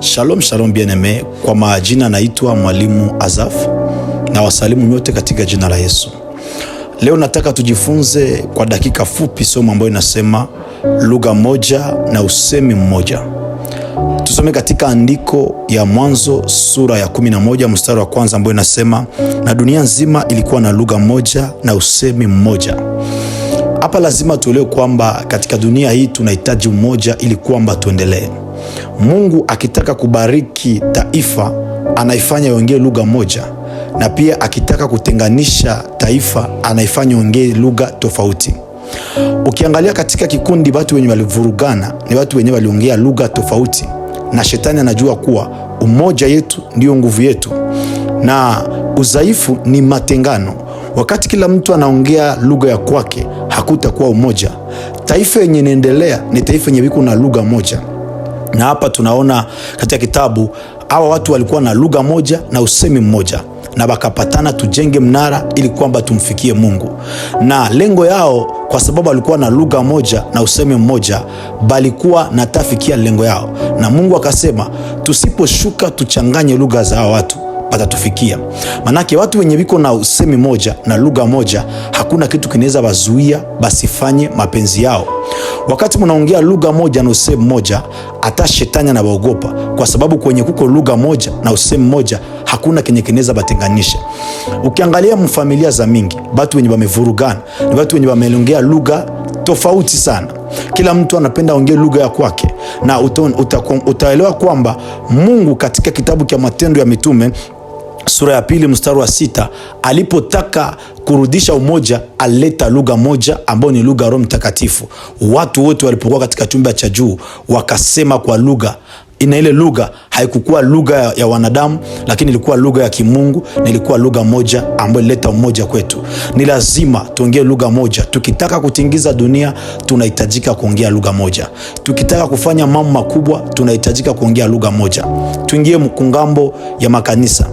Shalom shalom bien-aimé, kwa majina naitwa Mwalimu Azaf na wasalimu nyote katika jina la Yesu. Leo nataka tujifunze kwa dakika fupi somo ambayo inasema lugha moja na usemi mmoja. Tusome katika andiko ya Mwanzo sura ya 11 mstari wa kwanza ambayo inasema, na dunia nzima ilikuwa na lugha moja na usemi mmoja. Hapa lazima tuelewe kwamba katika dunia hii tunahitaji umoja ili kwamba tuendelee. Mungu akitaka kubariki taifa anaifanya iongee lugha moja, na pia akitaka kutenganisha taifa anaifanya iongee lugha tofauti. Ukiangalia katika kikundi, watu wenye walivurugana ni watu wenye waliongea lugha tofauti, na shetani anajua kuwa umoja yetu ndiyo nguvu yetu na udhaifu ni matengano. Wakati kila mtu anaongea lugha ya kwake, hakutakuwa umoja. Taifa yenye inaendelea ni taifa yenye biko na lugha moja, na hapa tunaona katika kitabu hawa watu walikuwa na lugha moja na usemi mmoja, na wakapatana tujenge mnara ili kwamba tumfikie Mungu. Na lengo yao, kwa sababu walikuwa na lugha moja na usemi mmoja, balikuwa natafikia lengo yao, na Mungu akasema tusiposhuka tuchanganye lugha za hawa watu patatufikia. Manake watu wenye biko na usemi moja na lugha moja, hakuna kitu kinaweza wazuia basifanye mapenzi yao. Wakati mnaongea lugha moja na usemi moja, hata shetani anawaogopa, kwa sababu kwenye kuko lugha moja na usemi moja, hakuna kenye kinaweza batenganisha. Ukiangalia mfamilia za mingi, batu wenye bamevurugana ni batu wenye bameongea lugha tofauti sana. Kila mtu anapenda aongee lugha ya kwake, na utaelewa kwamba Mungu katika kitabu cha Matendo ya Mitume sura ya 2 mstari wa 6 alipotaka kurudisha umoja alileta lugha moja ambayo ni lugha ya Roho Mtakatifu. Watu wote walipokuwa katika chumba cha juu wakasema kwa lugha. Ina ile lugha haikukuwa lugha ya wanadamu, lakini ilikuwa lugha ya kimungu na ilikuwa lugha moja ambayo ilileta umoja kwetu. Ni lazima tuongee lugha moja. Tukitaka kutingiza dunia tunahitajika kuongea lugha moja. Tukitaka kufanya mambo makubwa tunahitajika kuongea lugha moja. Tuingie mkungambo ya makanisa.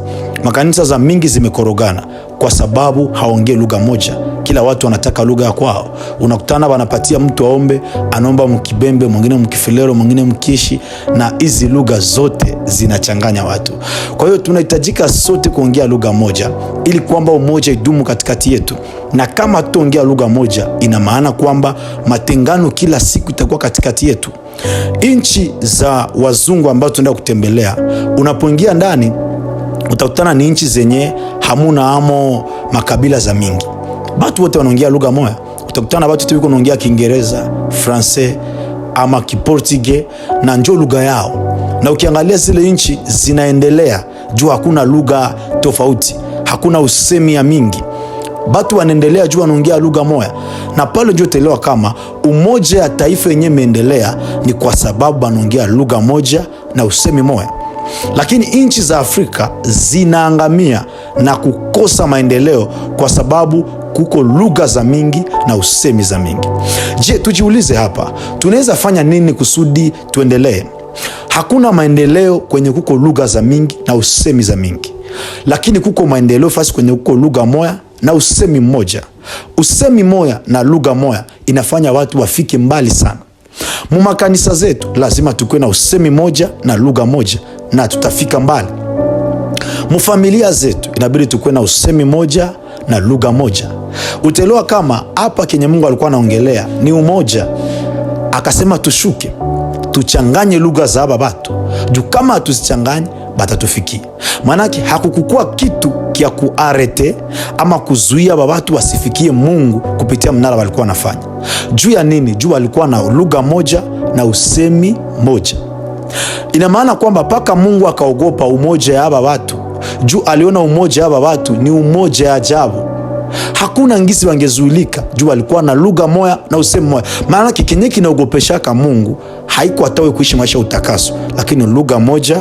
Makanisa za mingi zimekorogana kwa sababu haongee lugha moja. Kila watu wanataka lugha ya kwao. Unakutana wanapatia mtu aombe, anaomba mkibembe, mwingine mkifilero, mwingine mkishi, na hizi lugha zote zinachanganya watu. Kwa hiyo tunahitajika sote kuongea lugha moja ili kwamba umoja idumu katikati yetu, na kama tuongea lugha moja, ina maana kwamba matengano kila siku itakuwa katikati yetu. Nchi za wazungu ambazo tunaenda kutembelea, unapoingia ndani utakutana ni nchi zenye hamuna amo makabila za mingi, batu wote wanaongea lugha moja. Utakutana batu wote wanaongea Kiingereza, Francais ama Kiportuge na njo lugha yao. Na ukiangalia zile nchi zinaendelea juu hakuna lugha tofauti, hakuna usemi ya mingi, batu wanaendelea juu wanaongea lugha moja. Na pale njo utaelewa kama umoja ya taifa yenye imeendelea ni kwa sababu wanaongea lugha moja na usemi moja. Lakini nchi za Afrika zinaangamia na kukosa maendeleo kwa sababu kuko lugha za mingi na usemi za mingi. Je, tujiulize hapa, tunaweza fanya nini kusudi tuendelee? Hakuna maendeleo kwenye kuko lugha za mingi na usemi za mingi, lakini kuko maendeleo fasi kwenye kuko lugha moya na usemi mmoja. Usemi moya na lugha moya inafanya watu wafike mbali sana. Mumakanisa zetu lazima tukuwe na usemi moja na lugha moja na tutafika mbali. Mufamilia zetu inabidi tukuwe na usemi moja na lugha moja. Utaelewa kama hapa kenye Mungu alikuwa anaongelea ni umoja, akasema tushuke tuchanganye lugha za aba batu juu kama hatuzichanganye batatufikia. Manake hakukukua kitu kya kuarete ama kuzuia babatu wasifikie Mungu kupitia mnara walikuwa wanafanya. Juu ya nini? Juu walikuwa na lugha moja na usemi moja. Ina maana kwamba paka Mungu akaogopa umoja ya aba watu, juu aliona umoja ya aba watu ni umoja ya ajabu. Hakuna ngisi wangezuilika juu walikuwa na lugha moja na usemi moja. Maana kenye kinaogopeshaka Mungu haiko hata kuishi maisha utakaso, lakini lugha moja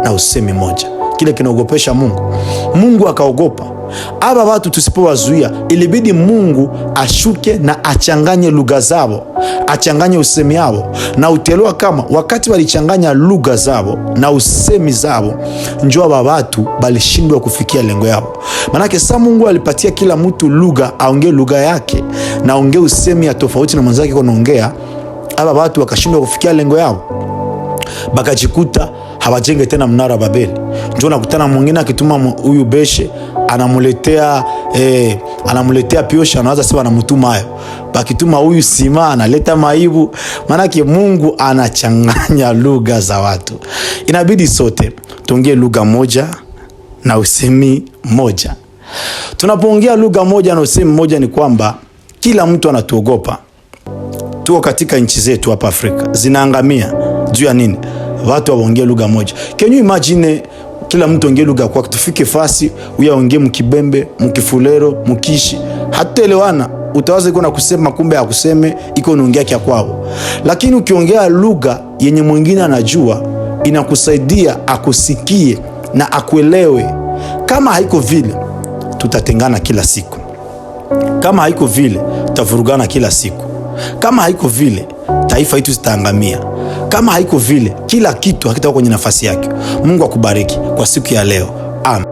na usemi moja, kile kinaogopesha Mungu. Mungu akaogopa aba watu tusipowazuia, ilibidi Mungu ashuke na achanganye lugha zao, achanganye usemi yao. Na utelewa kama wakati walichanganya lugha zao na usemi zao, njo aba watu balishindwa kufikia lengo yao. Manake sa Mungu alipatia kila mtu lugha, aongee lugha yake na aongee usemi ya tofauti na mwenzake konaongea, aba watu wakashindwa kufikia lengo yao. Bakajikuta hawajenge tena mnara wa Babeli. Njo nakutana mwingine akituma huyu beshe anamuletea anamuletea piosha, anawaza sema anamutuma hayo. Bakituma huyu sima analeta maibu. Maanake Mungu anachanganya lugha za watu. Inabidi sote tuongee lugha moja na usemi moja. Tunapoongea lugha moja na usemi moja, ni kwamba kila mtu anatuogopa. Tuko katika nchi zetu hapa Afrika zinaangamia juu ya nini? Watu waongee lugha moja. Can you imagine kila mtu ongee lugha kwake, tufike fasi huyu aongee Mkibembe, Mkifulero, Mkishi, hatutaelewana. Utawaza iko na kusema, kumbe akuseme iko naongea kia kwao. Lakini ukiongea lugha yenye mwingine anajua, inakusaidia akusikie na akuelewe. Kama haiko vile, tutatengana kila siku. Kama haiko vile, tutavurugana kila siku. Kama haiko vile, taifa yetu zitaangamia. Kama haiko vile, kila kitu hakitakuwa kwenye nafasi yake. Mungu akubariki kwa siku ya leo. Amen.